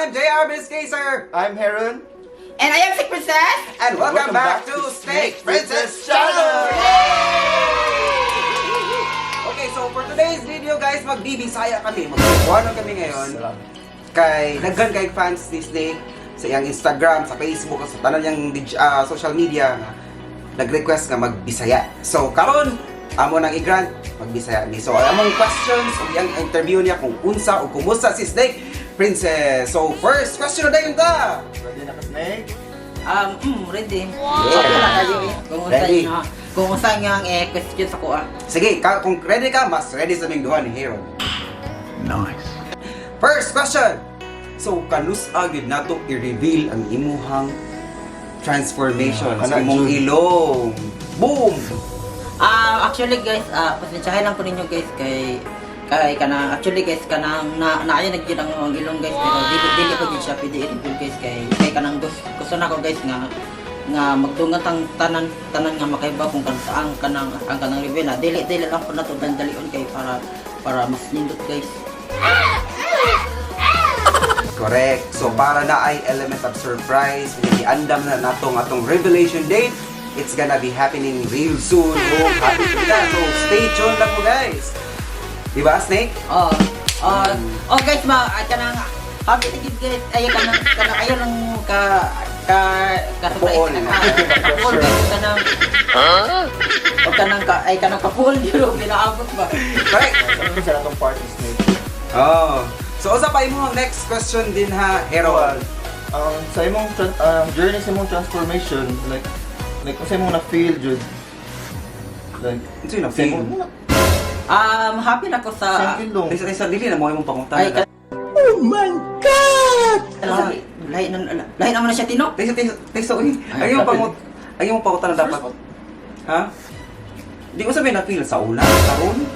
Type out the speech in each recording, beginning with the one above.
I'm JR Miss Kaiser. I'm Heron. And I am Sick Princess! And welcome back to Snake Princess Channel! Okay, so for today's video, guys, magbibisaya kami. Magkukuha kami ngayon. Kay daghan kay fans ni Snake sa iyang Instagram, sa Facebook, sa tanan niyang social media nga nag-request nga magbisaya. So karon amo nang i-grant magbisaya ni. So among questions ug iyang interview niya kung unsa o kumusta si Snake Princess. So first question na dayon ta. Ready na ka, Snake? Ready. Yeah. Okay na kayo eh. Kung unsa Ready. nga, kung unsa nga ang eh, question sa kuha. Sige, ka, kung ready ka, mas ready sa aming duha ni Heron. Nice. First question. So kanus-a gyud nato i-reveal ang imuhang transformation sa Kana, imong Jud. ilong? Boom! Actually guys, pasensyahan lang ko ninyo guys kay kay kanang actually guys kanang na naayo na gyud ang imong ilong guys, pero dili dili ko gyud siya pwede i-reveal guys kay kay kanang gusto na ko guys nga nga magdungan tang tanan tanan nga makaiba kung kan ang kanang ang kanang reveal na dili dili lang po nato dandalion kay para para mas nindot guys. Correct. So para na ay element of surprise, andam na natong atong revelation date. It's gonna be happening real soon. Oh, happy to ka. So stay tuned lang po, guys. Diba, Snake? Oh, oh, oh guys, ma ay kanang happy na gid guys. Ay kanang kanang ayo lang ka ka ka Kapuol. Kapuol guys kanang. O kanang ka ay kanang kapuol yun ginaabot ba. Correct. Sa sa atong party, Snake. Oh. So usa pa imong next question din ha, Harold. Sa imong journey sa imong transformation, like unsa imong na-feel jud? Like Unsa yung sa na-feel? imong Happy na ko sa sa imong ilong. Taysa taysa dili na mo imong pangutana. Ay, sabi, lahi na lahi naman na siya tino. Taysa taysa taysa uy. Ay, Ang imong lapid. ang imong pangutana dapat. Ha? Di ko sabi na feel sa una karon.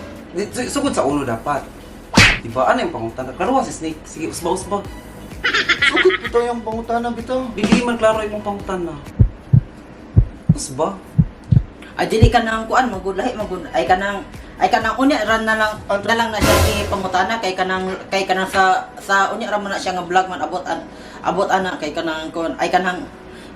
Sugod sa uno dapat. Diba? Ano yung pangutana? Klaro si Snake. Sige, usba usba. Sugod bitaw yung pangutana bitaw. Dili man klaro imong pangutana. Usba. Ay dili ka nang kuan magud lahi magud ay kanang unya ran na lang na siya ipangutana kay kanang sa sa unya ra man na siya nga vlog man abot an abot ana kay kanang kuan ay kanang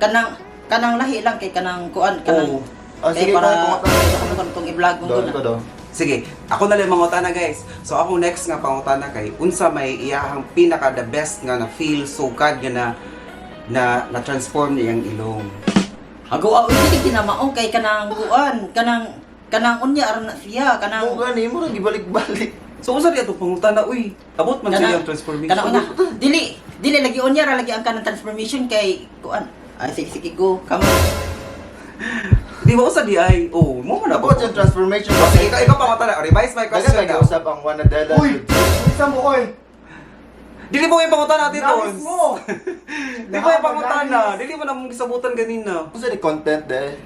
kanang kanang lahi lang kay kanang kuan kanang Oo. Ah, kay sige, para pangutana. kay ako man tong i-vlog mo Daw, na. ikaw daw. Sige, ako na lang mangutana, guys. So ako next nga pangutana kay unsa may iyahang pinaka the best nga na feel sukad nga na na na transform niyang ilong. Ago aw dili ginamao kay kanang kuan kanang kanang unya ra na siya kanang Mo gani mo ra gibalik-balik. So unsa diya itong pangutana uy? Abot man siya ang transformation. Kanang unya dili dili lagi unya ra lagi ang kanang transformation kay kuan ay sige sige go come on. Di ba usa di ay? Oh, mo man ako. Abot yung transformation. Oh, sige, ikaw, ikaw pangutana. Revise my question Dagan now. usap ang Juan Adela. Uy! Unsa mo, oy? Dili mo yung pangutana dito. Nice mo! Di ba yung pangutana? Dili mo na mong gisabutan ganina. Unsa ni content de?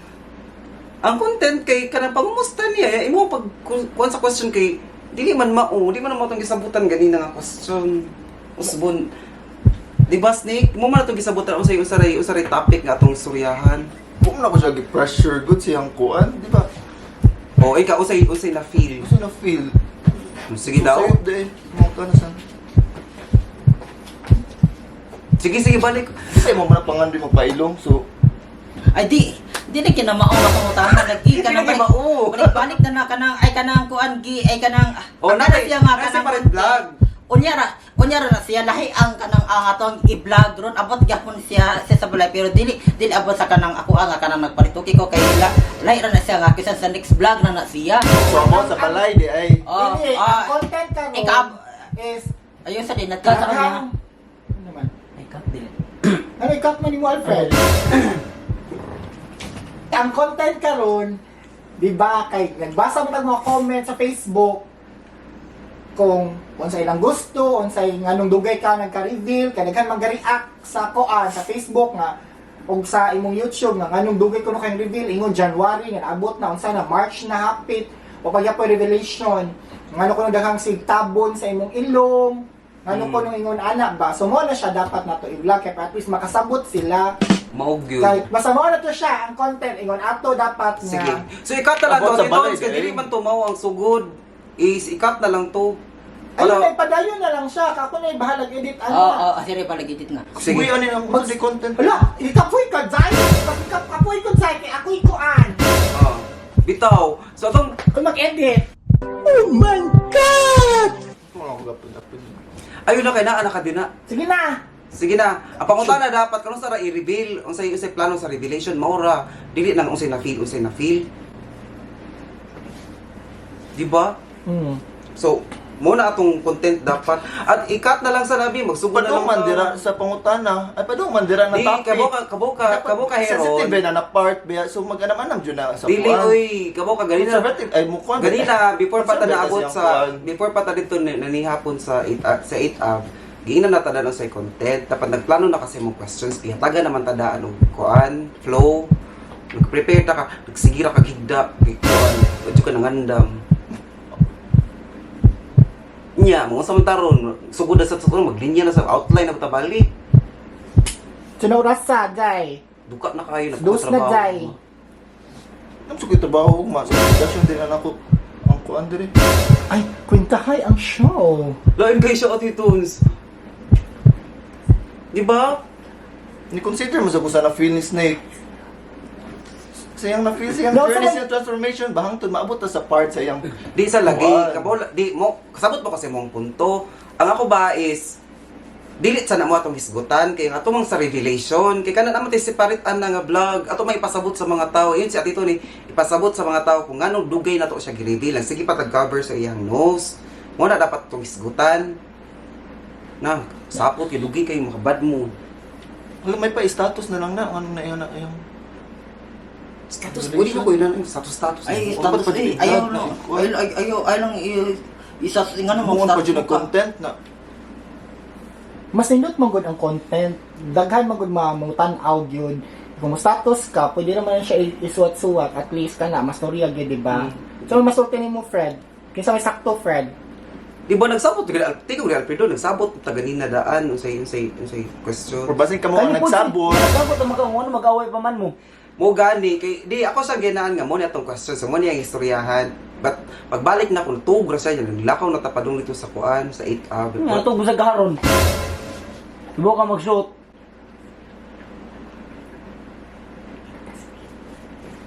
Ang content kay kanang pangumusta niya, eh, imo pag kuan sa question kay dili man mao, di man mo itong gisabutan ganina nga question. Usbon. Di ba, Snake? Mo man itong gisabutan unsay usaray usaray topic nga atong istoryahan. Kung na ko siya gi-pressure good siyang kuan, di ba? O ikaw usay usay na feel. Unsa na feel? Sige daw. Sayop de. Mo ka na sa. Sige sige balik. Kasi mo man pangandoy magpailong so Ay di di na kinamao nga pangutana lagi Di kanang na mao. balik balik na na kanang ay kanang kuan gi ay kanang Oh, ang na kana siya nga na kanang separate vlog. Unya ra na siya lahi ang kanang ang atong i-vlog ron abot gyapon siya siya sa balay pero dili dili abot sa kanang ako ang kanang nagparituki ko kay lahi ra na siya nga kisan sa next vlog na na siya. So amo sa balay di ay. Oh, Dili, ah, ang content karon is ayun sa din nagka sa kanya. Ano naman? Ay cut dili. Ano i-cut man ni mo, Alfred? Ang content karon, di ba, kay nagbasa mo tag mga comment sa Facebook kung unsay ilang gusto, unsay nganong dugay ka nagka-reveal, kay daghan mag-react sa koan sa Facebook nga og sa imong YouTube nga nganong dugay kuno kay reveal ingon January nga naabot na unsa na March na hapit o pagyapoy revelation ngano kuno daghang sigtabon sa imong ilong ngano kuno ingon ana ba. So mo na siya dapat nato i-vlog kay para at least makasabot sila. Mao gyud. Kay basta mo na to siya ang content ingon ato dapat nga. Sige. So ikat na lang Abot to. sa Dito, balay, kay eh. dili man tumaw ang sugod. Is ikat na lang to. Ayun, Ano? ay padayon na lang siya. Ako na bahalag edit ano. Oo, oh, oh, sir, palagidit na. Sige. Uy, ano yung mag content? Hala, ikapoy ka, Zay! Kapoy ko, Zay, kay ako'y kuan. Oh. Bitaw. So atong Kung mag-edit. Wala ko gapon-gapon. ayun na kay naa na ka din na. Sige na. Sige na. Ang pangutana dapat karon sa ra i-reveal unsay unsay plano sa revelation mao ra dili nang unsay na feel unsay na feel. Di ba? So, muna atong content dapat at ikat na lang sa labi magsugod na lang Padung man ta. dira sa pangutana. Ay padung man dira na Di topic. kabo ka kabo ka Dapat kabo ka heron. Sensitive na na part ba so mag-anam-anam jud na sa Dili kuan. oy kabo ka ganina. Conservative ay mo kuan. Ganina before pa ta Conservative naabot siyang sa kuan. before pa ta dito nanihapon sa 8 sa 8 ab. Giingnan na ta sa content dapat nagplano na kasi mong questions gihatagan naman ta daan og kuan flow. Nagprepare ta ka nagsigira ka higda kay kuan wadyo ka nangandam. Nya, mga sa taron, sugod na sa sugod, maglinya na sa outline na tabali. Sinurasa, Zay. Duka na kayo, Dos na, nagpakatrabaho. Zay. Nam sa trabaho ugma sa obligasyon din na nako ang kuan diri. Ay, kwentahay ang show. Lain kayo siya, Ate Toons. Di ba? Ni consider mo sa kung sa na feel ni Snake. Siyang na feel siyang No, journey sa- siyang transformation bahangton maabot ta sa part sa iyang Di sa lagi, Kuan. kabo, di mo, kasabot mo kasi mong punto. Ang ako ba is, dili sa na mo atong hisgutan, kay nga tumang sa revelation, kay kanan naman tayo separate an na nga vlog, ato may ipasabot sa mga tao, yun si Ate Tony, ipasabot sa mga tao kung nganong dugay na to siya gi-reveal, ang sige pa tag-cover sa iyang nose, mo na dapat itong hisgutan. Na, sapot, kay dugay kayo makabad mo. Wala may pa status na lang na ano na iyon na iyang Status, pwede ko yun na, status, status. Ay, Dapat status pa eh. din Ayaw i-vlog lang. na, kuan. Ayaw, ayaw, ayaw, ayaw lang isa nga naman Muon pa status jud mo na ka. content na. Mas nindot man gud ang content. Daghan man gud mga mong tan-aw gyud. Kung mo status ka, pwede naman siya isuwat-suwat. At least ka na, mas noriya gyud, di ba? So, masulti nimo, Fred. Kinsa may sakto, Fred? Di ba nagsabot tingog ni Alfredo nagsabot ta ganina daan unsay unsay unsay question. Or basin kamo ang Kayo po, nagsabot. Nagsabot ang mag-ano, mag-away pa man mo. Mo gani kay di ako sa ginaan nga mo ni atong question so mo ni ang istoryahan. But pagbalik na kung tugra siya naglakaw na tapadung dito sa kuan sa 8 ab. Nga to sa karon. Ibo ka mag-shoot.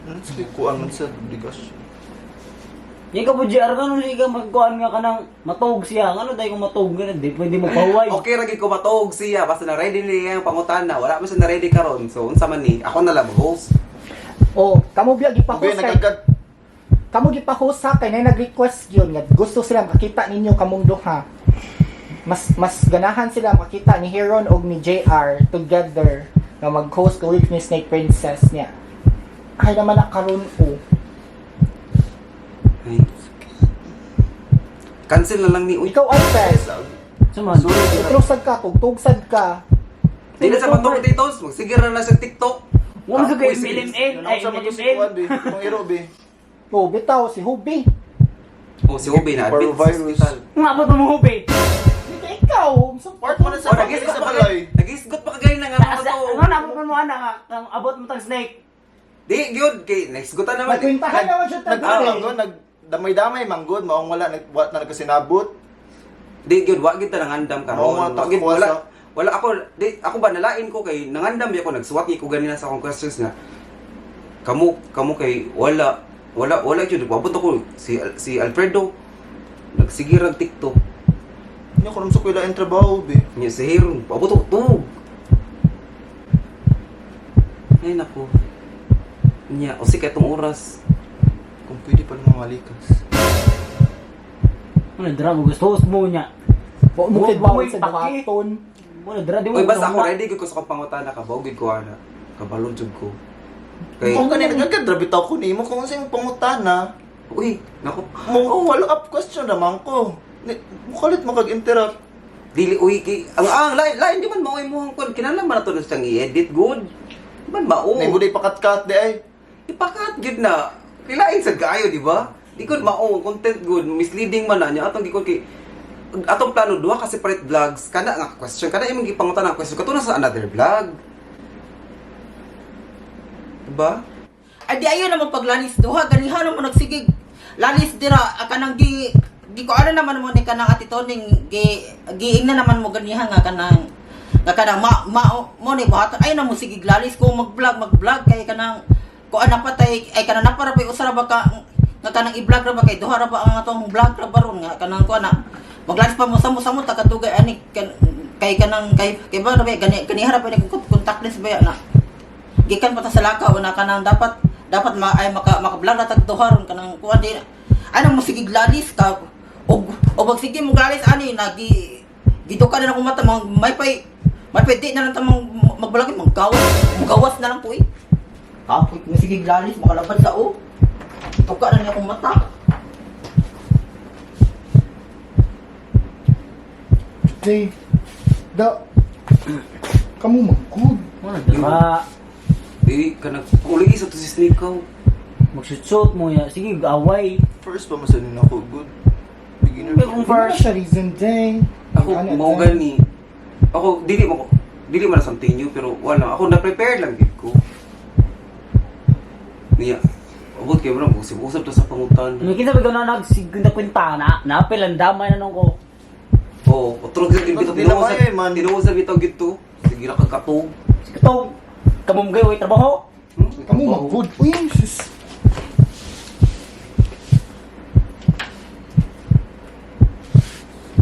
Ano sa kuan man sa obligasyon. Di ka po GR ka nung ka magkuan nga ka ng matog siya. Ano dahil kung matog ka na, di pwede mo pahuway. Okay ra gid ko matuog siya basta na ready niya ang pangutana. Wala man siya na ready karon. So unsa man ni ako na lang host. Oh, kamo biya Okay, gipa-host kay nagagad kamo gipa-host ha kay na nag-request yun nga gusto sila makita ninyo kamong duha. Mas mas ganahan sila makita ni Heron og ni JR together nga mag-host ko with ni Snake Princess niya. Ay naman na karon o. Ay. Cancel na lang ni uy. Ikaw ay Fred. Suman. Utrosad ka, tugtugsad ka. Di na sa matug dito, magsige ra na sa TikTok. Wala sa kay Uy, sige. MLML. Yun Ay, ako sa mga si MLML. kuan be. Mga iro be. Oh, bitaw si Hubi. Oh, si Obi na admit sa Parvovirus. ospital. Nga ba tumuhubi? Hindi ikaw. So, Part mo na sa Oh, pamilya nagisgot sa pa balay. Nagisgot pa kagay na nga Taas, to. ano na, abot mo ana nga, ang abot mo tang snake. Di gyud kay naisgutan naman. Nagkwintahan naman siya Nag tagal. ano man nag damay-damay man gud maong wala nag wa na nagkasinabot. Di gyud wa gyud ta nangandam karon. Oo, mga Wa gyud takwa wala sa- wala ako di ako ba nalain ko kay nangandam bi ako nagsuwat ni ko ganina sa akong questions nga. Kamo kamo kay wala wala wala gyud wabot ako si si Alfredo nagsigirag TikTok Nya kuno sa kuila trabaho be. niya si Hero abot ako tug. Ay nako. Nya o kay itong oras. Kung pwede pa lang malikas. Ano, drama gusto host mo niya. Wa mo Wa- kidwawon wa- sa paki. duhaton. Ano, dra di mo. Uy basta ako ready gyud ko sa akong pangutana kabaw gyud ko ana. Kabalo jud ko. Kay Kung gani nagagad ra bitaw ko nimo kung unsa imong pangutana. uy nako Mo follow up question naman ko. Mukalit mo kag interrupt. Dili uy kay ang lain lain di man mao imong kon kinahanglan man nato na siyang i-edit good. Di man mao. Nay mo day pakat-kat di ay. Ipakat gyud na. Kilain sad kaayo di ba? Di gud mao ang content good misleading man na niya atong gikon kay atong plano duha ka separate vlogs kana nga question kana imong gipangutan ang question kato na sa another vlog. Diba? Ay di ayaw naman paglanis duha ganihan mo nagsigig. Lanis dira kanang gi di ko ano naman mo ni kanang Ate Toning gi giing na naman mo ganiha nga kanang ma, ma mo ni buhaton ay na mo sige glalis ko mag-vlog kay kanang ko ana pa tay ay kanang napara pa usa ra ba ka nga kanang i-vlog ra ba kay duha ra ba ang atong vlog ra ba ron nga kanang ko ana maglalis pa mo samo samo ta kadugay ani kan, kay kanang kay kay ba ra ba gani ganiha ra pa ni contactless ba ya na gikan pa ta sa lakaw na kanang dapat dapat ma ay maka maka-vlog na tag duha ron kanang kuan di ano mo sige glalis ka og og pag sige mo glalis ani nagi giduka na akong mata mga may pay di na lang tamang magbalagin maggawas magawas na lang po eh. Kapoy mo sige glalis makalabad sa o tuka na niya akong mata. Jay, da, kamu mag-good. Wala dra. Di ka nag uli isa to si Snake ko. Magsutsot mo ya. Sige, away. First pa masanin ako, good. Beginner. Pero kung Wala first, siya reason, Jay. Ako Ano, mao Jay? gani. Ako dili man na something new pero wala ako na prepare lang gid ko. Niya. Abot kay mo lang usab-usab ta sa pangutan. may kita ba gano'n nagsigunda kwintana? Napil ang damay na nung ko. Oo, otro gyud bitaw Di na kaya, eh, man. tinuod sa bitaw gid to. Sige ra kag katog. Sige to, kamumgay, way trabaho. Hmm? Kamu mag-good. Uy, sus.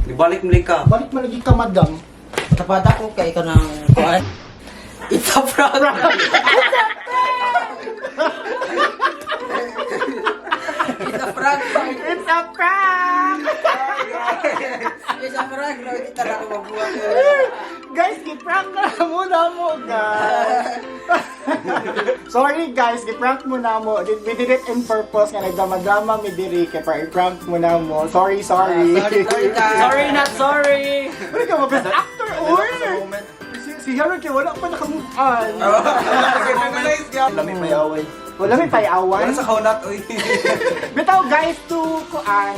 Ibalik mo ka. Balik mo lagi ka, madam. Tapada ko kay kanang kuan. It's a prank. It's a prank. It's a prank! It's a prank. Bro, kita na ako mabuhat. Guys, gi-prank na muna mo, guys. Sorry, guys, gi-prank muna mo. We did it in purpose nga nagdrama-drama mi diri kay para i-prank muna mo. Sorry, sorry. Ah, sorry, sorry, guys. Sorry, not sorry. Ano ka, best actor, Wala oy! sa moment. Si Harold kay wala pa nakamove on. Lami may away. Wala may payawan. Wala sa kaunat oy. Bitaw guys to kuan.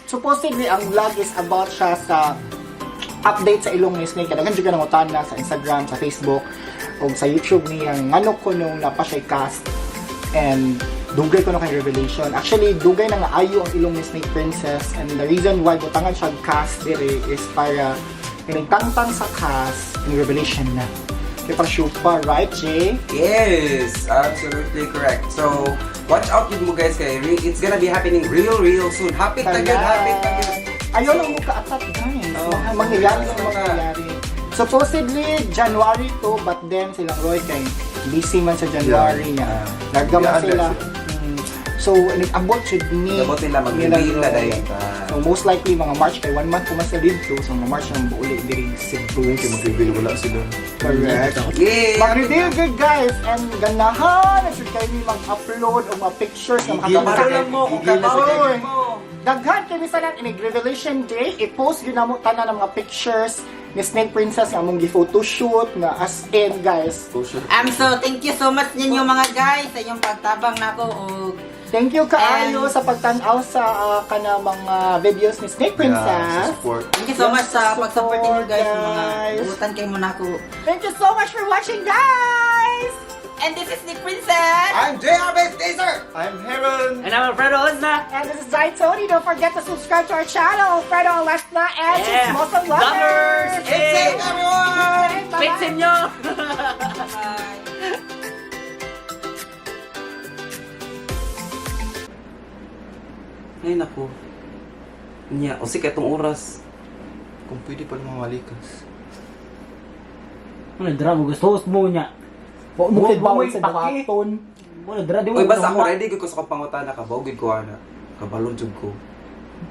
Supposedly ang vlog is about siya sa update sa ilong ni Snake. Daghan jud ka nangutan na sa Instagram, sa Facebook ug sa YouTube niya ngano ko nung napa siya cast and dugay ko na kay revelation. Actually, dugay na nga ayo ang ilong ni Snake Princess and the reason why butangan siya cast dire is para pinagtangtang sa cast in revelation na. Kaya pa pa, right, Jay? Yes, absolutely correct. So, watch out yun mo guys kay it's gonna be happening real real soon. Happy ta gyud, happy ta gyud. Ayaw lang mo ka-attack, guys. Oh. Mangyayari lang mangyayari. Supposedly, January to, but then silang Roy kay busy man sa January niya. Larga man Yeah, sila. sila. So, nag-abot should ni Nag-abot nila, mag-reveal na Roy. dayon ta. So, most likely, mga March kay one month ko man sa dito. So, mga March ang buuli diri Cebu. Kay mag-reveal wala sila. Correct. Yay! Mag-reveal good guys and ganahan na should kayo mag-upload o mga pictures na Gigil na Kabalo sa lang mo, kung Gigil na sa kabalo Oy. mo. Daghan kay bisan inig Revelation Day, i-post gyud namo tanan ang mga pictures ni Snake Princess nga among gi-photoshoot nga as in guys. Social. So thank you so much ninyo mga guys sa inyong pagtabang nako og Thank you kaayo And- sa pagtan-aw sa kana mga videos ni Snake Yeah, Princess. sa support. thank you so much sa pag-support ninyo guys, mga guys. buhutan kayo mo nako. Thank you so much for watching guys. And this is the princess. I'm JR Babe Taser! I'm Heron! And I'm Alfredo Osna. And this is Zai Tony. Don't forget to subscribe to our channel, Fredo Lesna and Yeah. Chismosa Lovers. Lovers. Keep safe everyone! Bye-bye. Faith sa inyo. Bye. Ay nako. Nya, o sige itong oras. Kung pwede pa lang mamalikas. Ano dra mo gusto host mo niya. Wa mo kay Wa- bawon wa- sa paki. duhaton. Ano dra di mo. Uy, basta ako ready gyud ko sa akong pangutana kabaw gyud ko ana. Kabalo jud ko.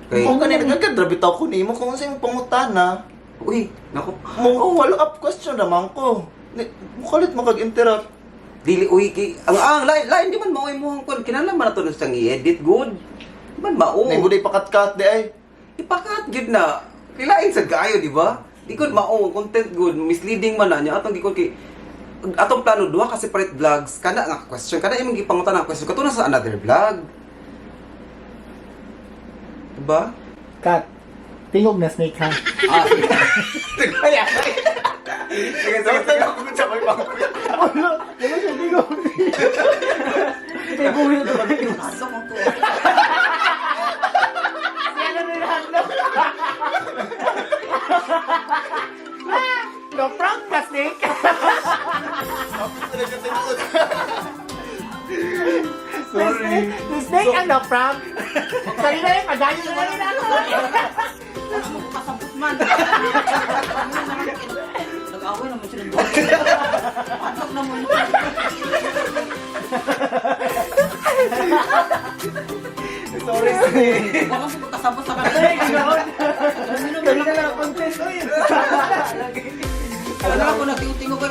Kay Kung kanina nagkadrabit ako nimo kung sa imong pangutana, uy, nako. mo follow up question naman ko. Mukalit mo kag-interrupt. Dili uy kay ang lain lain di man mao imong kon kinahanglan man nato na siyang i-edit good. Di man mao. Nay mo day pakat-kat di ay. Ipakat gyud na. Kilain sa gayo, di ba? Di gud mao content good, misleading man na niya atong gikon kay atong plano duha ka separate vlogs kana nga question kana imong gipangutan ang question kato na sa another vlog. Diba? Cut. Tingog na snake ha. Ah, sige. Sige, sige, sige. Wala, wala siya tingog. Pasok mo ko. Ano na? Hadlok. No prank ka, Snake. Sorry. Si Snake ang no prank. Sorry na rin, padayon na rin ako. Wala mo ko kasabot man. Nag-away naman sila. Patok naman. Sorry, Snake. Wala mo ko kasabot sa kanila. Kanina lang contest. Uy. Wala ko nagtingo-tingo ko.